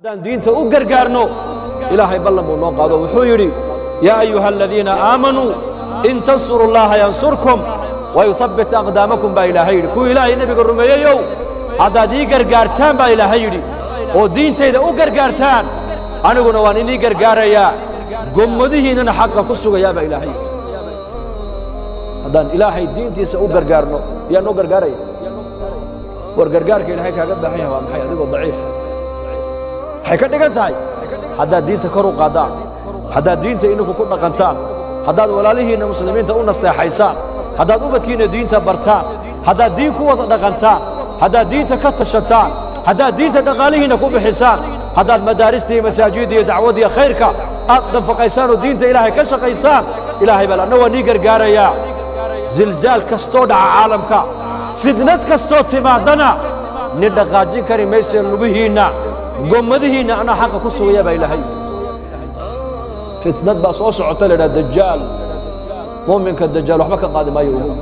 Haddaan diinta u gargaarno, Ilaahay ballan buu noo qaado. Wuxuu yidhi: yaa ayuha aladiina aamanuu in tansuru llaha yansurkum wayuthabbit aqdaamakum, baa Ilaahay yidhi. Kuwii Ilaahay nebiga rumeeyeyow, haddaad ii gargaartaan, baa Ilaahay yidhi, oo diintayda u gargaartaan, aniguna waan inii gargaarayaa, gommadihiinnana xaqa ku sugayaa, baa Ilaahay yidhi. Haddaan Ilaahay diintiisa u gargaarno, yaa noo gargaaraya? War, gargaarka Ilaahay kaaga baahan yahay waa maxay, adigoo daciifa? Waxay ka dhigan tahay, haddaad diinta kor u qaadaan, haddaad diinta ininku ku dhaqantaan, haddaad walaalihiinna muslimiinta u nasteexaysaan, haddaad ubadkiinna diinta bartaan, haddaad diin ku wada dhaqantaan, haddaad diinta ka tashataan, haddaad diinta dhaqaalihiinna ku bixisaan, haddaad madaarista iyo masaajidda iyo dacwadda iyo khayrka aad danfaqaysaan oo diinta Ilaahay ka shaqaysaan, Ilaahay baa anna waa nii gargaarayaa. Zilzaal kastoo dhaca caalamka, fidnad kastoo timaadana, nin dhaqaajin kari mayse lugihiinna, gommadihiinna anaa xaqa ku sugaya, baa Ilaahay. Fitnad baa soo socota la idhaha Dajaal. Muuminka Dajaal waxba ka qaadi maayo, ogow.